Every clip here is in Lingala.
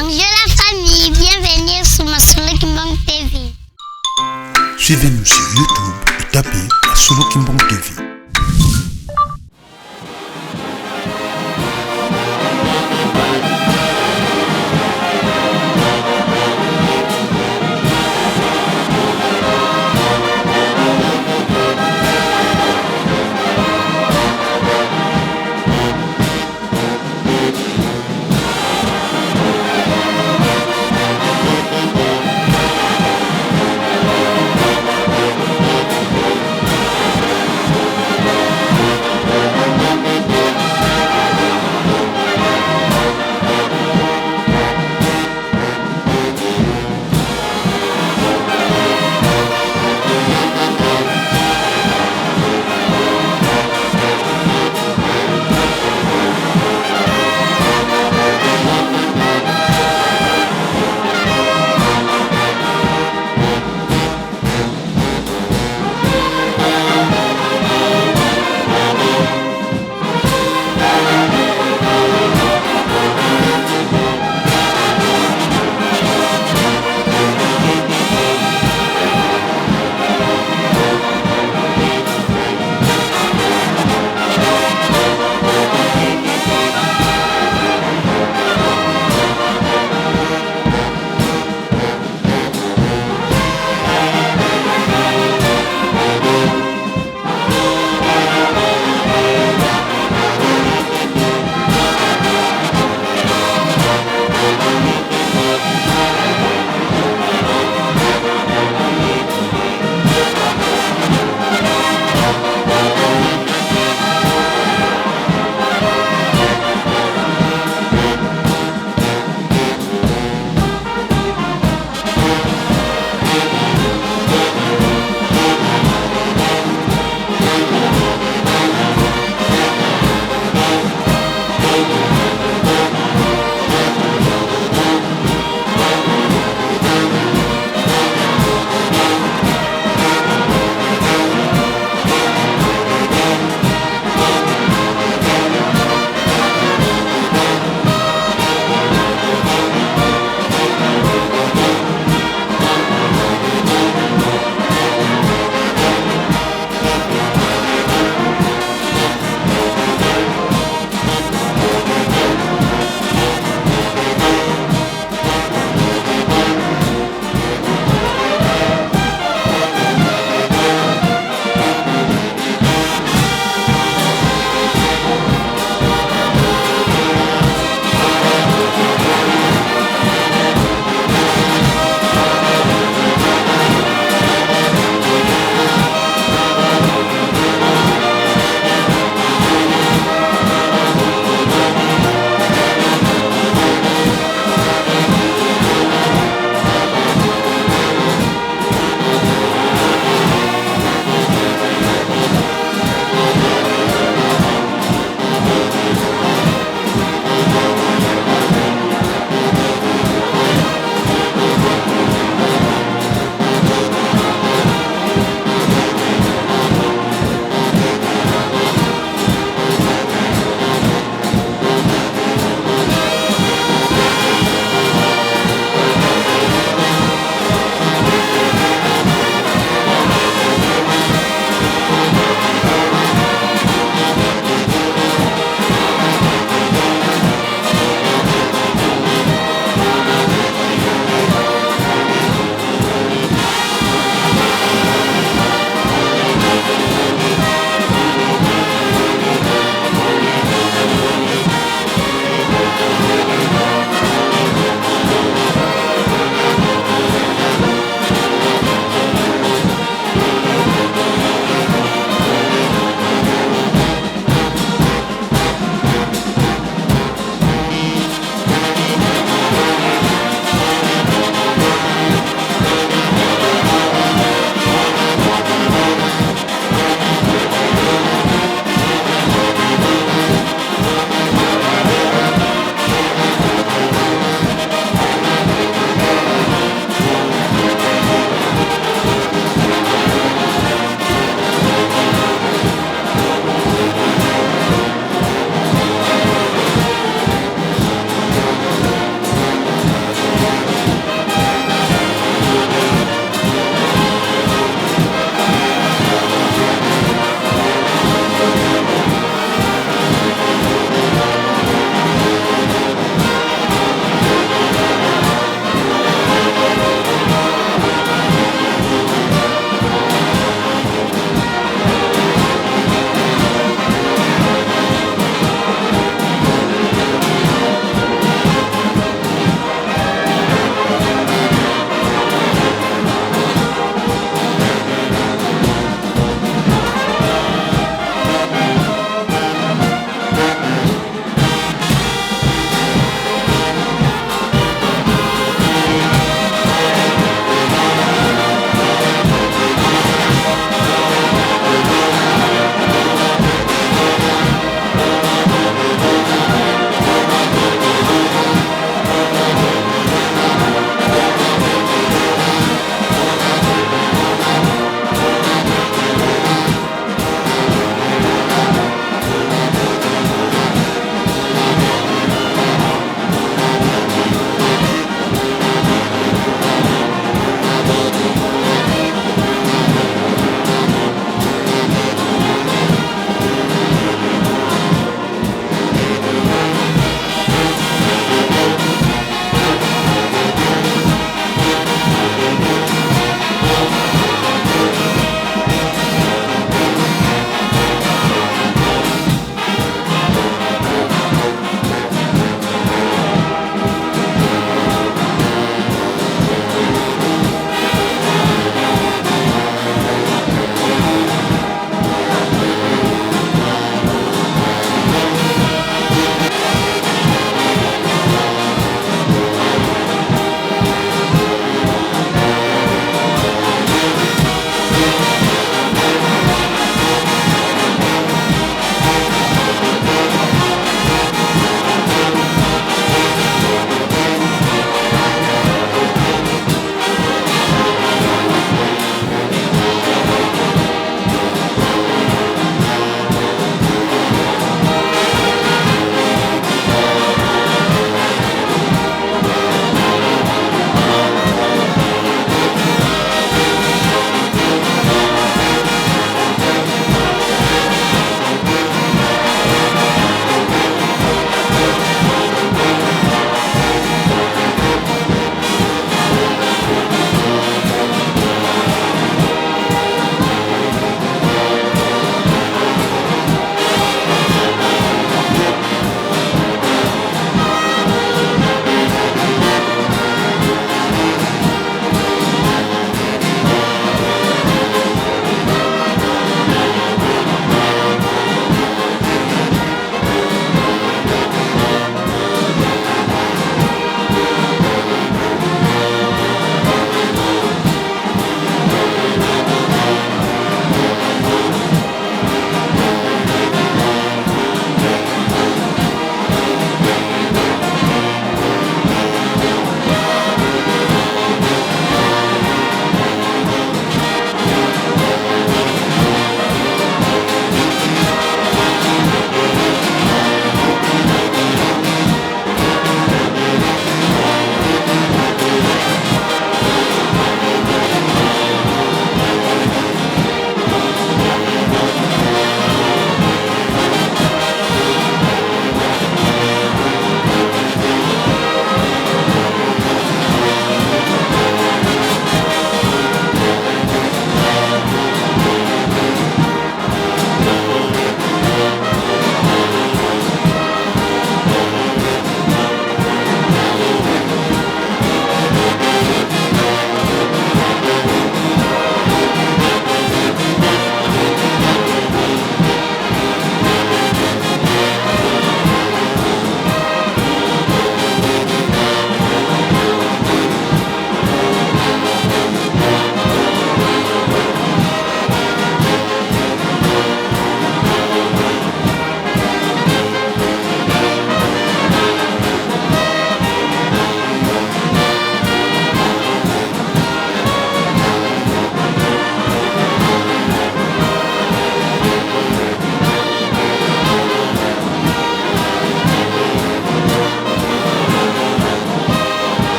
Bonjour la famille, bienvenue sur Masolo Kimbang TV. Suivez-nous sur YouTube et tapez Masolo Kimbang TV.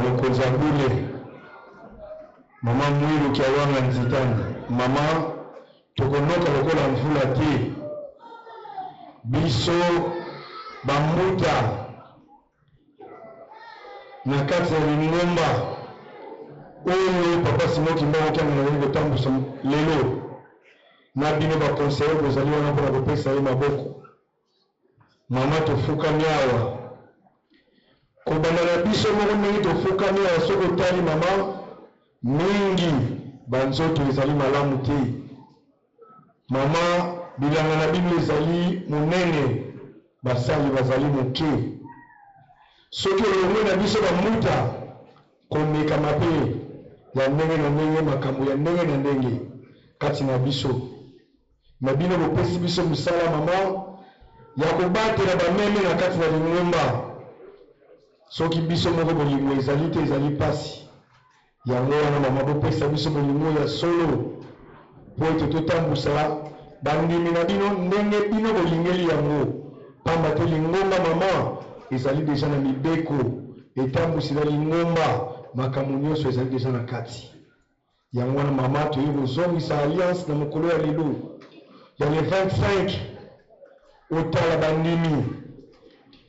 Na mokonzi ya bule, mama Mwilu Kiawanga Nzitani, mama tokonoka lokola mvula te, biso bambuta na kati ya lingomba oyo papa Simon Kimbangu Kiangani azali kotambusa lelo, na bino ba conseillers bozali wana mpona kopesa ye maboko. Mama tofukami awa kobanda na biso moko ndenge tofukami awa, soki otali mama mingi banzoto ezali malamu te. Mama bilanga na bino ezali monene, basali bazali moke. Soki olongwe na biso bambuta, komekama pe ya ndenge na ndenge, makambo ya ndenge na ndenge kati na biso. Mais bino bopesi biso musala maman ya kobatela ba meme na kati na lingomba. Soki biso moko bolingo ezali te ezali pasi. Yango wana mama bopesa biso bolingo ya solo po ete totambusa bandimi na bino ndenge bino bolingeli yango. Pamba te lingomba mama ezali dejà na mibeko etambusela lingomba makambo nionso ezali dejà na kati. Yango wana mama toye kozongisa alliance na mokolo ya lelo ya le 25 otala bandimi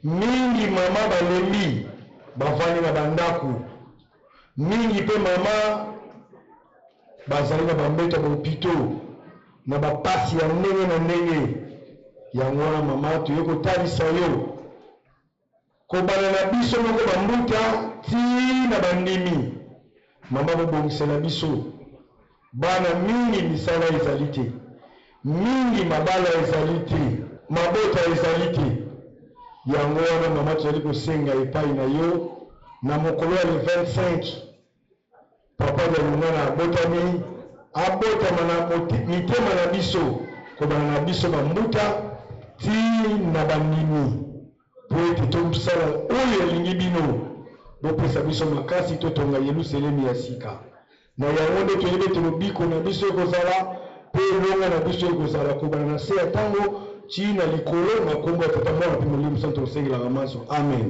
mingi mama balembi bavandi na bandaku mingi pe mama bazali na bambeto ya bahopitaux na bapasi ya ndenge na ndenge. Yango wana mama toye kotalisa yo Kobanda na biso moko ba mbuta ti na ba ndimi. Mama bobongisela biso bana mingi misala ezali te mingi mabala ezali te mabota ezali te yango wana mama tozali kosenga epayi na yo na mokolo ya le 25 Papa Dialungana abotami, abotama na mitema na biso, kobanda na biso ba mbuta ti na ba ndimi, po ete tosala oyo elingi bino. Bopesa biso makasi totonga Yeluselemi ya sika. Na yango nde toyebi ete lobiko na biso ekozala, pe elonga na biso ekozala, kobanda na se ya tango ti na likolo, na kombo ya Tata, Mwana pe Molimo Santu tosengelaka manso. Amen.